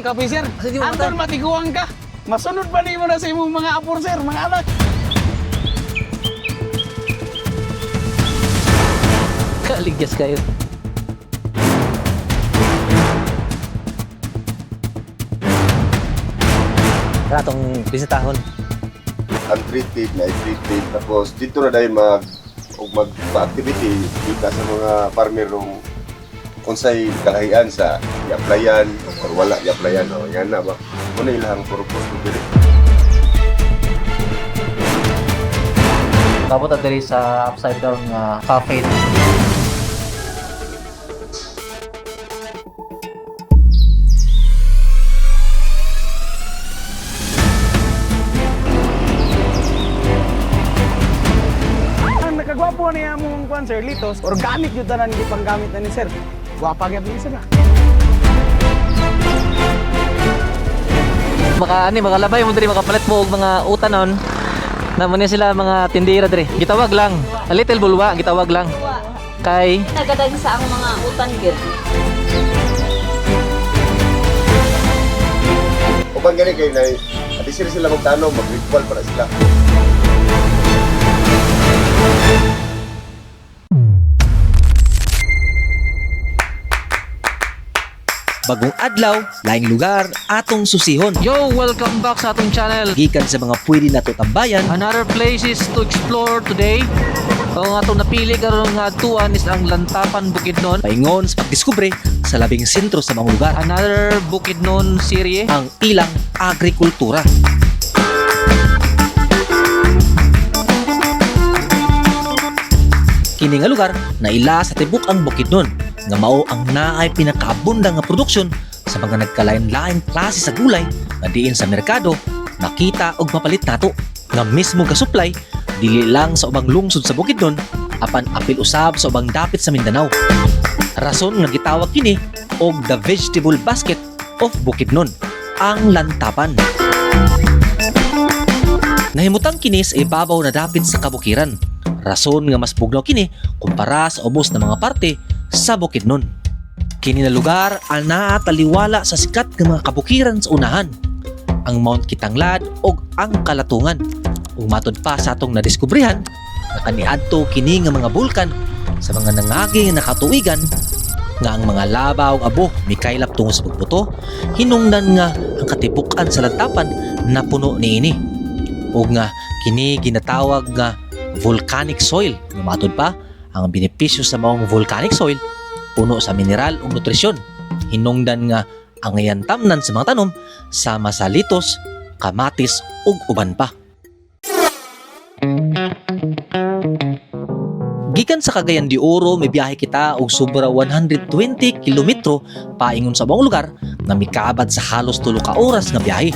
kape, sir. Asa di mo Anton, matiguang ka. Masunod pa nimo na sa imong mga apor, sir, mga anak. Kaligyan kayo. Tara atong bisitahon. Ang treated na treated, tapos dito na dahil mag og magpa-activity kita sa mga farmer rong unsay kalahian sa i-applyan or wala i-applyan o yan na ba muna ilang purpose ko diri. Tapos ta diri sa upside down nga cafe. Ang nakagwapo niya mong kwan, sir, Litos, organic yung tanan gipanggamit na ni sir. Gwapa gyud ni sir, ah. Maka ani makalabay mo diri, makapalit mo og mga utanon. Na mo ni sila mga tindira diri. Gitawag lang. A little bulwa, gitawag lang. Kay Nagadag sa ang mga utan gid. Uban gani kay nay ati sila sila magtanom, mag-ritual para sila. Bagong adlaw, laing lugar, atong susihon. Yo, welcome back sa atong channel. Gikan sa mga pwede nato tambayan, Another places to explore today. Ang atong napili karon nga adtuan is ang Lantapan, Bukidnon. Paingon sa pagdiskubre sa labing sentro sa mga lugar, Another Bukidnon serye. Ang ilang agrikultura. Kini nga lugar naila sa tibok ang Bukidnon nga mao ang naay pinakaabundang nga produksyon sa mga nagkalain-laing klase sa gulay nga diin sa merkado makita og mapalit nato nga mismo ga supply dili lang sa ubang lungsod sa Bukidnon apan apil usab sa ubang dapit sa Mindanao. Rason nga gitawag kini og the vegetable basket of Bukidnon, ang Lantapan. Nahimutang kini sa ibabaw na dapit sa kabukiran. Rason nga mas bugnaw kini kumpara sa ubos na mga parte sa Bukidnon. Kini na lugar ang naataliwala sa sikat nga mga kabukiran sa unahan, ang Mount Kitanglad ug ang Kalatungan. Ug matod pa sa atong nadiskubrihan, nga kaniadto kini nga mga bulkan sa mga nangagi nga nakatuigan nga ang mga laba ug abo mikaylap tungo sa pagbuto, hinungdan nga ang katibuk-an sa Lantapan napuno niini. Ug nga kini ginatawag nga volcanic soil. Nga matud pa, ang benepisyo sa maong volcanic soil puno sa mineral ug nutrisyon. Hinungdan nga ang yantamnan sa mga tanom sama sa litos, kamatis ug uban pa. Gikan sa Cagayan de Oro, mibiyahe kita og sobra 120 kilometro paingon sa buong lugar nga mikaabad sa halos 3 ka oras nga biyahe.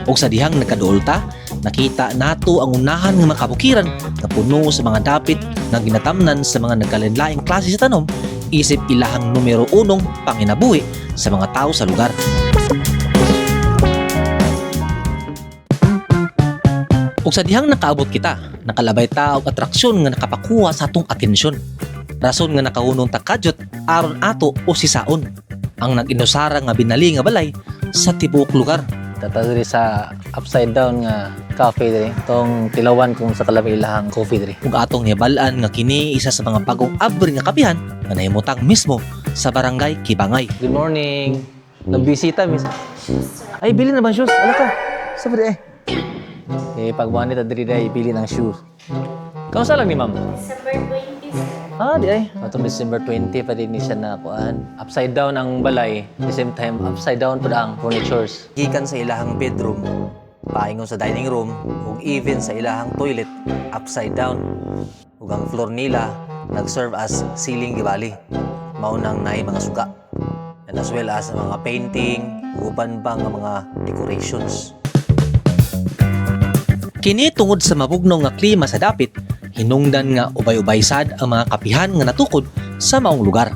Og sa dihang nagkaduol ta, nakita nato ang unahan nga mga kabukiran nga puno sa mga dapit nga ginatamnan sa mga nagkalain-laing klase sa tanom isip ilahang numero unong panginabuhi sa mga tao sa lugar. Ug sa dihang nakaabot kita, nakalabay ta og atraksyon nga nakapakuha sa atong atensyon. Rason nga nakahunong ta kadyot aron ato o sisaon ang nag-inusara nga binali nga balay sa tibuok lugar. Tata diri sa upside down nga cafe diri. Tong tilawan kung sa kalami ilahang coffee diri. Ug atong nibal-an nga kini isa sa mga bagong abri nga kapihan nga nahimutang mismo sa Barangay Kibangay. Good morning. Nagbisita miss. Ay, bili na ba shoes? Ala ka. Sa pa di eh. Eh, pag buwan nito diri dai bili ng shoes. Kamusta lang ni ma'am? December 20, sir. Ah, di ay. Atong December 20 pa din ni siya na kuan. Upside down ang balay, the same time upside down pud ang furnitures. Gikan sa ilahang bedroom, paingon sa dining room, ug even sa ilahang toilet, upside down. Ug ang floor nila nag-serve as ceiling gibali. Mao nang naay mga suga. And as well as ang mga painting, ug uban pa nga mga decorations. Kini tungod sa mabugnaw nga klima sa dapit, hinungdan nga ubay-ubay sad ang mga kapihan nga natukod sa maong lugar.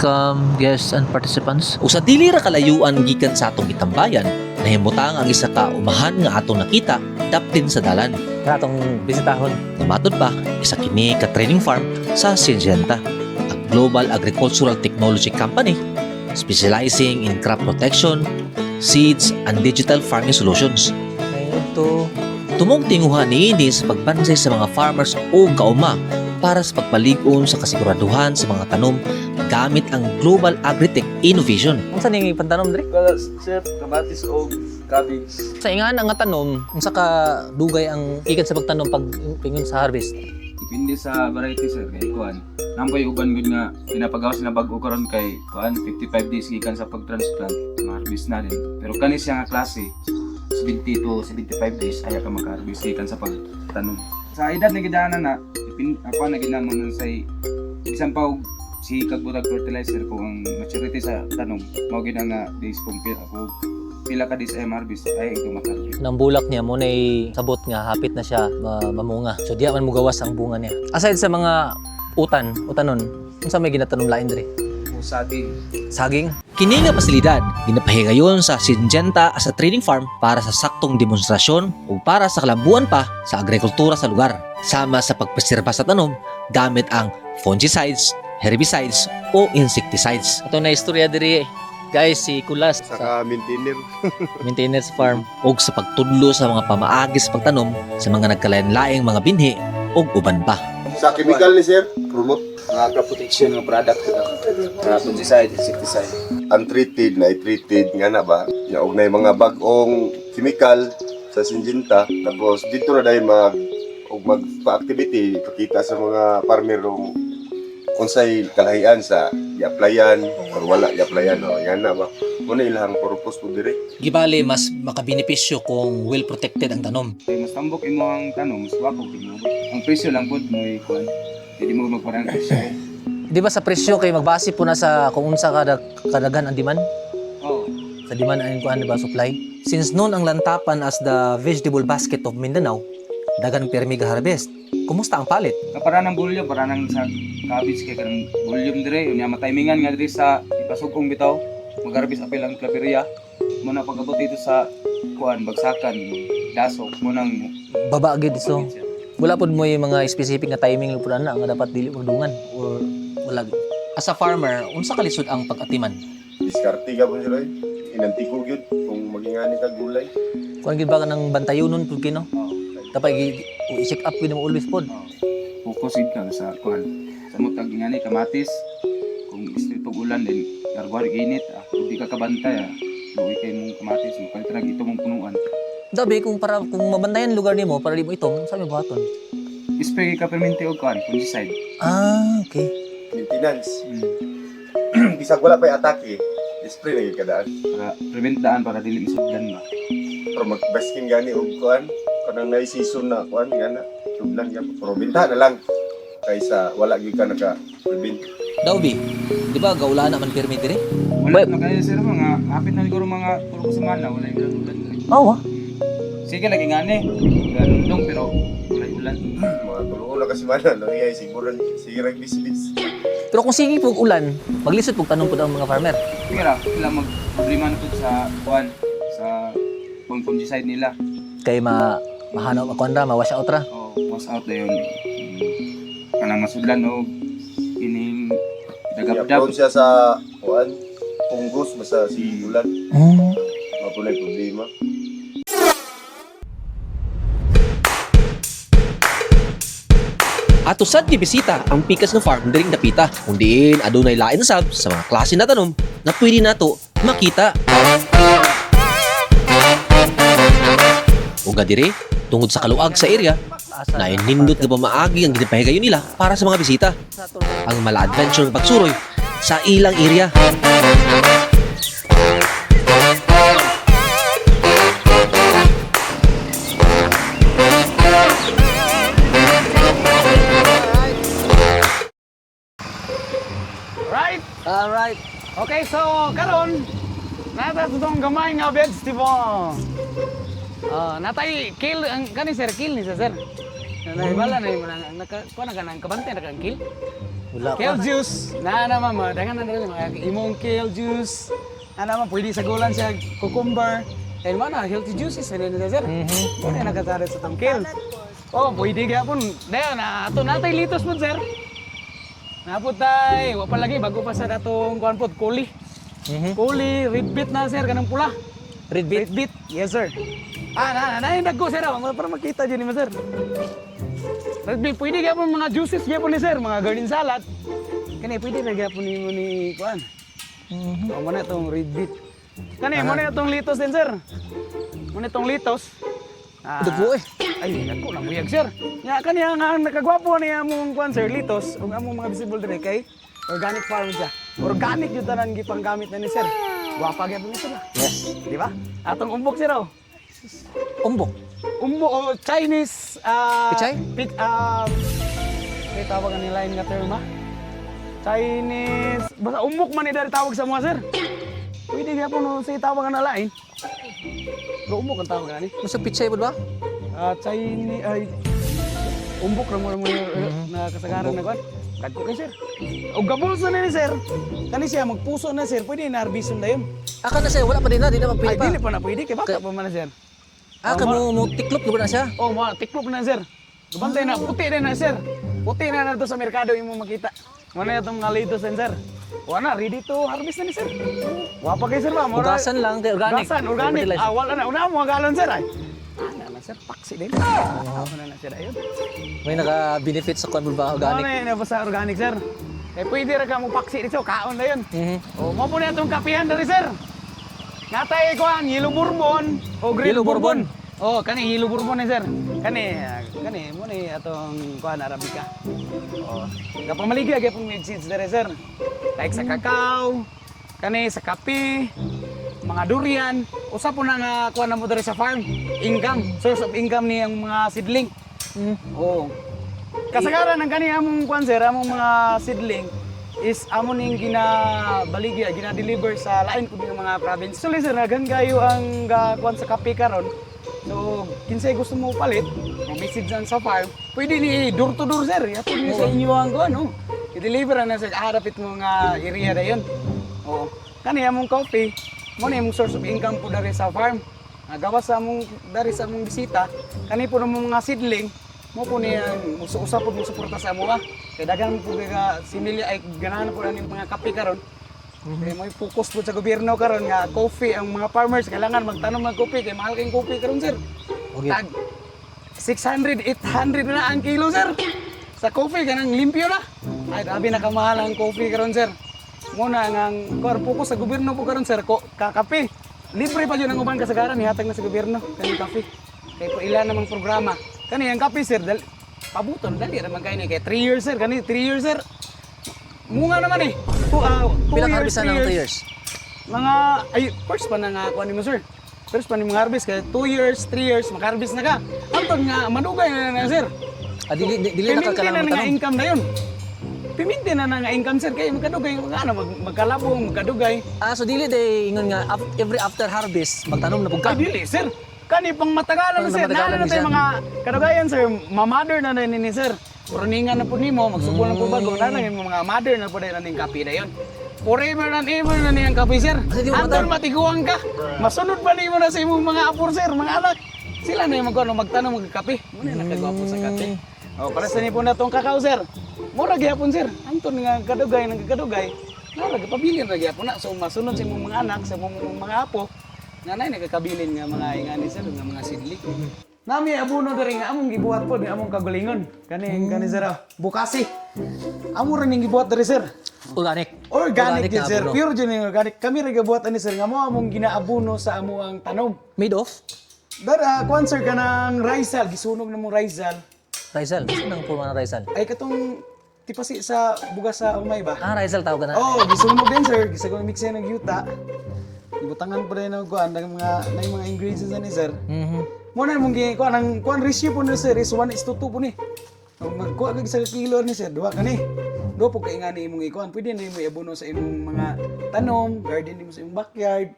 Welcome guests and participants. Ug sa dili ra kalayuan gikan sa atong gitambayan, nahimutang ang isa ka umahan nga atong nakita daptin sa dalan. Tara atong bisitahon. Matod pa, isa kini ka training farm sa Syngenta, a global agricultural technology company specializing in crop protection, seeds, and digital farming solutions. To. Tumong tinguha niini sa pagbansay sa mga farmers o kauma para sa pagpalig-on sa kasiguraduhan sa mga tanom gamit ang Global Agritech Innovation. Unsa ning pantanom diri? Sir, kamatis o cabbage. Sa ingan ang nga tanom, unsa ka dugay ang ikan sa pagtanom pag pingon sa harvest? Depende sa variety, sir, kay kuan. Nampoy uban gud nga pinapagawas na bag-o karon kay kuan 55 days gikan sa pag-transplant, ma-harvest na din. Pero kani siya nga klase 70 to 75 days aya ka maka-harvest gikan sa pagtanom. Sa edad na gidaanan na, depende ako na ginamo nun say bisan pa og si kagbutag fertilizer kung ang maturity sa tanom mao gid ang nga days kung pila kung pila ka days ay ma-harvest ay ikaw maka-harvest. Nang bulak niya mo nay sabot nga hapit na siya mamunga. So diya man mugawas ang bunga niya. Aside sa mga utan, utanon, unsa may ginatanom lain diri? O saging. Saging. Kini nga pasilidad ginapahigayon sa Syngenta as a training farm para sa saktong demonstrasyon o para sa kalambuan pa sa agrikultura sa lugar, sama sa pagpreserba sa tanom gamit ang fungicides, herbicides o insecticides. Ato na istorya diri guys, si Kulas sa Saka maintainer. maintenance farm. Og sa pagtudlo sa mga pamaagi sa pagtanom sa mga nagkalain-laing mga binhi ug uban pa. Sa chemical ni sir, promote. Mga crop protection nga product mga fungicide, insecticide. Untreated na treated nga na ba ya og nay mga bag-ong chemical sa Syngenta, tapos dito na dahil mag og magpa-activity pakita sa mga farmer kung unsay kalahian sa i-applyan or wala i-applyan, o yan na ba mo na ilang purpose po dire. Gibali mas makabenepisyo kung well protected ang tanom. Kay mas tambok imo ang tanom, mas wapo gid mo. Ang presyo lang pud mo kuan. Hindi mo magparang presyo. Di ba sa presyo kay magbase po na sa kung unsa kada kadaghan ang demand? Oo. Sa demand ang kuan, di ba, supply? Since noon ang Lantapan as the vegetable basket of Mindanao, dagan permi harvest. Kumusta ang palit? Kapara ng volume, para nang sa cabbage kay kanang volume dire, unya matimingan nga dire sa ipasugkong bitaw, magarbis apil ang claveria. Mo na pag-abot dito sa kuan bagsakan, dasok mo nang Baba gid, so wala pod mo yung mga specific nga timing pud ana nga dapat dili magdungan or wala gid. As a farmer, unsa kalisod ang pag-atiman? Diskarte ka po sila eh. Inantiko gyud kung magingani ka gulay. Kuan gid ba ka ng bantayunon pud kino? Oo. Dapat i-check up gid mo always pod. Oo. Focus gid ka sa kuan. Sa mutag ngani kamatis kung street pag ulan din garbuhan init ah, kung di ka kabantay ah. Luwi kay mong kamatis mo kalit ra ito mong punuan. Dabi kung para kung mabantayan lugar nimo para di mo itom, sa mi buhaton? Spray ka permente og kuan fungicide. Ah, okay. Maintenance. Bisag wala pa'y atake, spray na gyud kadaan. Para prevent daan para dili masudlan ba. Pero magbasking gani og kuan kanang nay season na kuan nga na sudlan ka pero binta na lang kaysa wala gyud ka naka prevent. Daw bi, di ba gaula na man pirmi dire? Wala na kayo sir, mga hapit na siguro mga tulo ka semana wala yung ulan ulan. Oh, ah. Sige lagi ngani. Ganun pero wala yung ulan. Mga tulo na kasi mana no ay siguro sige rag bisbis. Pero kung sige pug ulan, maglisod pug tanom pud ang mga farmer. Sige ra, sila mag problema na pud sa kuan sa kung fungicide nila. Kay ma mahanap ako ra, ma-wash out ra. Oh, was out na yun. Kanang masudlan og kining dagabdab. I-prone siya sa kuan fungus basta si ulan mapunay problema. Ato sad gibisita ang pikas nga farm diring dapita kung diin adunay lain sab sa mga klase na tanom na pwede nato makita. Ug diri tungod sa kaluag sa area, nainindot nga pamaagi ang ginapahigayon nila para sa mga bisita. Ang mala-adventure nga pagsuroy sa ilang area. Right? Alright. Okay, so karon nata sa tong gamay nga vegetable. Ah, natay kale ang kani sir, kale ni sa sir. Nahibala na yung mga naka kuan na kanang kabante na kang kale. Wala pa. Kale juice. Na na mama, dangan na rin mga imong kale juice. Na naman pwede sa gulan siya cucumber. Ayun mo na healthy juices ano ni sir. Mm-hmm. Muna nakatara sa tong kale. Oh, pwede gyapon. Dayon na ato natay litos pod, sir. Napod tay, wa pa lagi bago pa sa datong kuan pod kuli. Kuli, red beet na sir kanang pula. Red beet. Red beet. Yes, sir. Ah, na na na dagko sir, ah. Para makita dyan ni sir. Red beet, pwede gyapon mga juices gyapon ni sir, mga garden salad. Kani pwede ra gyapon nimo ni kuan. Mm-hmm. Oh, mo na itong red beet. Kani mo na itong litos din, sir. Mo na itong litos. Ah, Dagko eh. Ay, dagko na buyag, sir. Nya kani ang ang nakagwapo niya among kuan sir litos ug among mga visible dire kay organic farm siya. Organic jud tanan gipanggamit na ni sir. Gwapa gyapon ni sir. Ah. Yes. Di ba? Atong umbok sir oh. Umbok. Umbo o Chinese Pichay? Pit kay tawag ang line nga term ah. Chinese basta umbok man ni dari tawag sa mga sir. Pwede gyapon no say tawag nga na lain. Pero umbok ang tawag ani. Masa pichay po ba? Ah, Chinese ay umbok ra mo na mo na kasagaran na kuan. Dagko kay sir. Og gabulso na ni sir. Kani siya magpuso na sir, pwede na harveston dayon. Aka na siya, wala pa din na, di na Ay magpili pa. dili pa na pwede kay bata pa man na sir. Ah, kamo mo tiklop na ba na siya? Oh, mga tiklop na sir. Gabantay na, puti na na sir. Puti na na to sa merkado yung mo makita. Muna itong mga litos din sir. Wala na, ready to harvest na ni sir. Wa pa kay sir ba? Mura- Hugasan lang, kay organic. Hugasan, organic. Fertilizer. Ah, wala na. Una mo mga galon sir ay. Ah, na na sir, paksi din. Ah, na na sir ayun. May naka-benefit sa kwan ba organic? Ano na basta organic sir. Eh pwede ra ka mo paksi dito, kaon na yun. Oh, mo po na itong kapihan diri sir. Natay kuan, yellow bourbon o green Yellow bourbon. Oh, kani yellow bourbon ni sir. Kani ah, kani mo ni atong kuan arabica. Oh, gapamaligya gyapon med seeds diri sir. Like sa kakao, kani sa kape, mga durian, usa po na nga kuan na mo diri sa farm, income, source of income ni ang mga seedling. Oh. Kasagaran ng kani among kuan sir, among mga seedling is amo ning ginabaligya, gina-deliver sa lain kundi nga mga province. So sir, daghan kayo ang ga kuan sa kape karon. So kinsay gusto mo palit, mo message lang sa farm, pwede ni door to door sir. Yapon ni sa inyo ang kuan oh. I-deliver na sa harapit mo nga area dayon. Oo. Kani among coffee, mo ni among source of income po dari sa farm. Ah, gawas sa among dari sa among bisita, kani po ng mga seedling, mo po niya usa po mo suporta sa amo ah. Kay daghan po kay ka similya ay ganahan po na ning mga kape karon. Kay mo focus po sa gobyerno karon nga coffee ang mga farmers kailangan magtanom ng coffee kay mahal kay coffee karon sir. Okay. Tag 600, 800 na ang kilo sir. Sa coffee kanang limpyo na. Ay grabe na kamahal ang coffee karon sir. Muna nga ang kor focus sa gobyerno po karon sir ko kakape. Libre pa jud ang uban kasagaran ihatag na sa gobyerno kaning kape. Kay po ila namang programa. Kani ang kape sir dal pabuton dali ra man kay ni kay 3 years sir kani 3 years sir. Munga naman eh. 2 Pila ka years, harvest na 3 ng years. 2 years? Mga, ay, first pa na nga kuha ni mo, sir. First pa ni mga harvest, kaya 2 years, 3 years, makaharvest na ka. Anton nga, madugay na na, sir. Ah, dili dili na ka Piminti kailangan na nga magtanom. income na yun. Piminti na na nga income, sir. Kaya magkadugay, mga ano, magkalabong, magkadugay. Ah, so dili day ingon nga every after harvest magtanom na pud ka. Ay, dili, sir. Kani pang matagalan Pang na, sir. matagalan Nana na ni tayo siya. mga kadugayan, sir. Mamother na na ni, sir. Pruningan na po nimo, magsubo na po bago. Nana yung mga mother na po dahil na ning kape na yun. Forever and ever na niyang kape, sir. Kasi di mo Anton, matang- matiguang ka. Masunod ba nimo na sa imong mga apor, sir, mga anak? Sila na yung magkano, magtanong, magkape. Muna yung nakagwapo sa kape. O, para sa nipo na tong kakao, sir. Mura gyapon, sir. Anton nga kadugay, nagkadugay. Nara, pabilin ra gyapon na. So, masunod sa imong mga anak, sa imong mga apo. Nga nay nagkakabilin nga mga ingani sir, nga mga sidli. Nami abuno diri nga among gibuhat pod, among kagulingon. Kani kani sir, ah, bukasi. Amo ra ning gibuhat diri sir. Organic. Organic, yun, na sir. abono. Pure yun yung organic. Kami ra gibuhat ani sir nga mo among ginaabuno sa amuang tanom. Made of Dara, kuan sir kanang Rizal, gisunog na mong Rizal. Rizal. Saan ang forma ng Rizal? Ay katong tipasi sa bugas sa umay ba? Ah, Rizal tawag ka na. Oh, gisunog din sir. Gisagong mix yan ng yuta. Ibutangan pa rin ng kuan ng mga ingredients na ni sir. Mo na mong gi kuan ang kuan ratio po ni sir is 1:2 po ni. Kung magkuha kag sa kilo ni sir, duha ka ni. Duha po kay nga ni imong ikuan. Pwede na imo iabuno sa imong mga tanom, garden nimo sa imong backyard.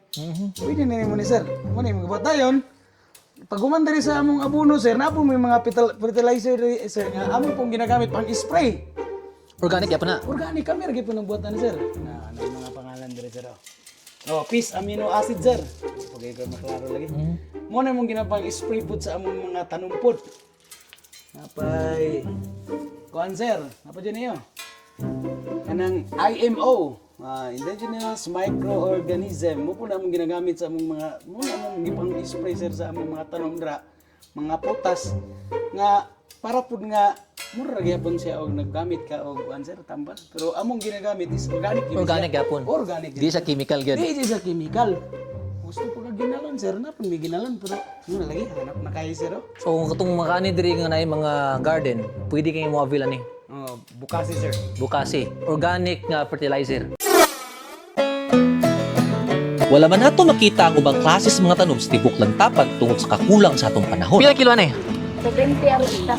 Pwede na nimo ni sir. Mo na imong gibuhat dayon. Pag human diri sa among abono sir, na po may mga fertilizer diri, sir nga among pong ginagamit pang spray. Organic yapon na. Organic kami ra gyud po ng buhatan sir. Na ano yung mga pangalan dire sir. Oh, oh peace amino acid sir. Pagay ko maklaro lagi. Mo na imong ginapang spray pod sa among mga tanom pod. Napay kuan sir, napa dyan niyo? Kanang IMO, indigenous microorganism. Mo po na among ginagamit sa among mga mo na among gipang-spray sir sa among mga tanom dra, mga prutas nga para pud nga mura gyapon siya og naggamit ka og kuan sir, tambal. Pero among ginagamit is organic gyud siya. Organic gyapon. Organic. Di sa chemical gyud. Di siya sa chemical. Gusto po ka ginalan sir, na may ginalan pero ano na lagi hanap na kayo sir. Oh. So kung katong makaani diri nga naay mga garden, pwede kay mo avail ani. Oh, bukasi sir. Bukasi, organic nga fertilizer. Wala man nato makita ang ubang klase sa mga tanom sa tibok Lantapan tungod sa kakulang sa atong panahon. Pila kilo ani? 70 ang isa.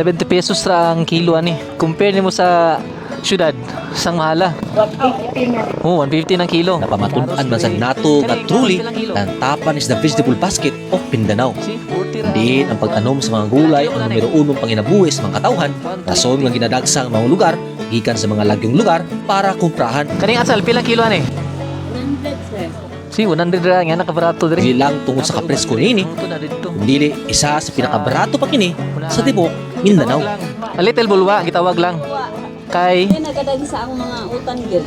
70 pesos ra ang kilo ani. Compare nimo sa syudad, sang mahala. 150 na. Oh, 150 ng kilo. Napamatud-an man sad nato nga truly Lantapan is the vegetable basket of Mindanao. See, 40 ra. Din ang pagtanom sa mga gulay ang numero unong panginabuhi sa mga katawhan, rason nga ginadagsa ang mga lugar gikan sa mga lagyong lugar para kumprahan. Kaning atsal pila kilo ani? 100 sir. Si 100 ra nga nakabarato diri. Dili lang tungod sa kapresko niini, Ang na didto. kundili isa sa pinakabarato pa kini sa tibok Mindanao. A little bulwa gitawag lang. Kay Hindi nagadagsa ang mga utan gyud.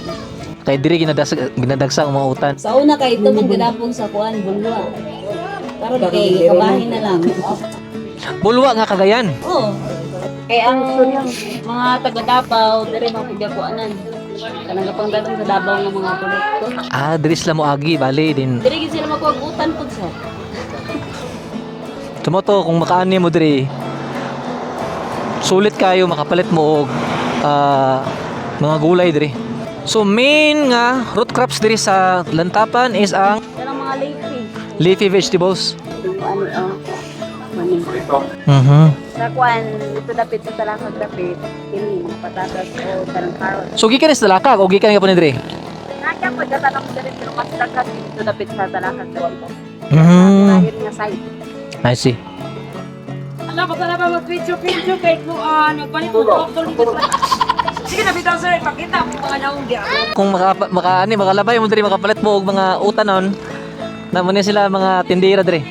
kay diri ginadagsa ginadagsa ang mga utan. Sa una kay ito man gadapon sa kuan bulwa. Karon kay kabahin na lang. Bulwa nga Cagayan. Oo. Kay ang mga taga Davao diri man pud kuanan. Kanang kapang datong sa Davao nga mga produkto. Ah, diri sila mo agi bali din. Diri gid sila makuha og utan pud sir. Tumoto kung makaani mo diri. Sulit kayo makapalit mo og mga gulay diri. So main nga root crops diri sa Lantapan is ang Kanang mga leafy. leafy vegetables. Ano oh. Mani. Sa kuan ito dapit sa talakag dapit kini mga patatas o kanang carrot. So gikan is Talakag o gikan nga po ni diri? Nakya po tatanong diri pero mas daghan dito dapit sa talakag dapit. Dahil nga site. I see. Alam, basta na ba mag-video-video kay kuan, magpalit mo doktor dito. Sige na bitaw sir, pakita mo mga naong di ako. Kung maka, makaani makalabay mo diri makapalit mo og mga utanon na mo ni sila mga tindera diri.